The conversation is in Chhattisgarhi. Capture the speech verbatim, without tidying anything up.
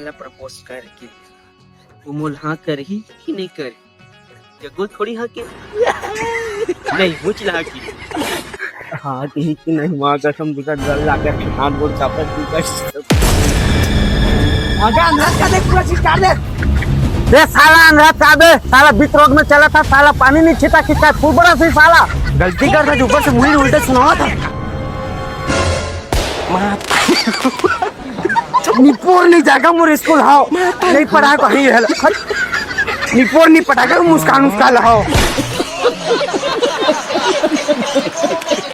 ला प्रपोज करके वो मोल हाँ करही कि नहीं करही? जग्गो थोड़ी हाँ के। नहीं, मुझ ला हाँ की। हाँ की कि नहीं, माँ कसम, बुझा डर लागे, हाथ गोड़ कांपत, तू कर। मजा अंदर का देख, पूरा चीज काट दे। बे साला, अंदर का बे साला, बीच रोड में चला था साला, पानी नहीं छीटा, कितना खूब बड़ा सी साला। गलती कर था, ऊपर से मुड़ी उल्टे सुनावा था। निपोर नहीं जाएगा मोर स्कूल, हाव। नहीं पढ़ा कहीं है। निपोर नहीं पढ़ा कर मुस्कान उसका लहाओ।